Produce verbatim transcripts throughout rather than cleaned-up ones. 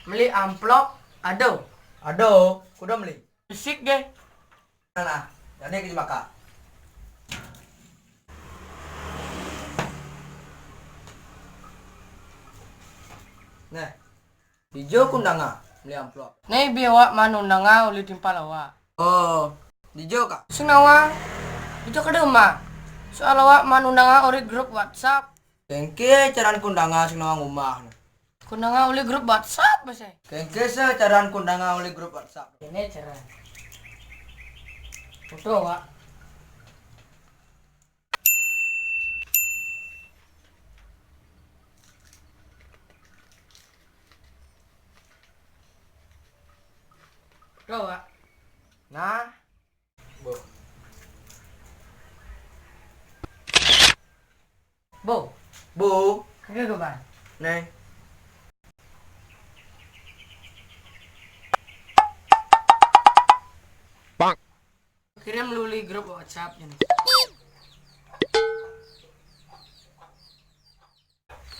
Meli amplop, ado. Ado, kuda meli. Bisik ge. Nah, nah, jadi ke maka. Nah, ijo kundanga meli amplop. Nai bi awak maan undanga uli timpal awak. Oh, ijo ka? Sing nawang, ijo kada uma. Soal awak maan undanga uli grup WhatsApp. Kengke caran kundanga sing nawang uma. Kundanga uli grup WhatsApp bese. Kengke se caran kundanga uli grup WhatsApp. Ini caran. Foto awak. Foto awak. Nah. Bo. Bo. Bo. Kagak ke, Bang? Nih. Kirim luli grup WhatsApp ini.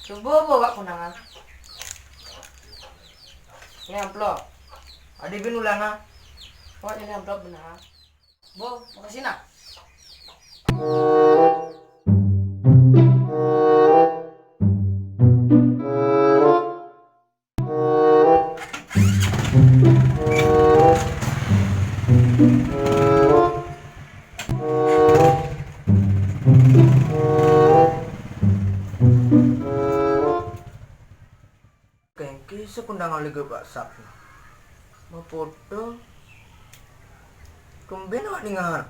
Coba bawa kundangan. Ini amplop. Adi bin ulanga. Oh, ini amplop benar. Bo, makasih nak. Kengke se kundanga uli grup WhatsApp. Mau foto. Tumben awak ningal.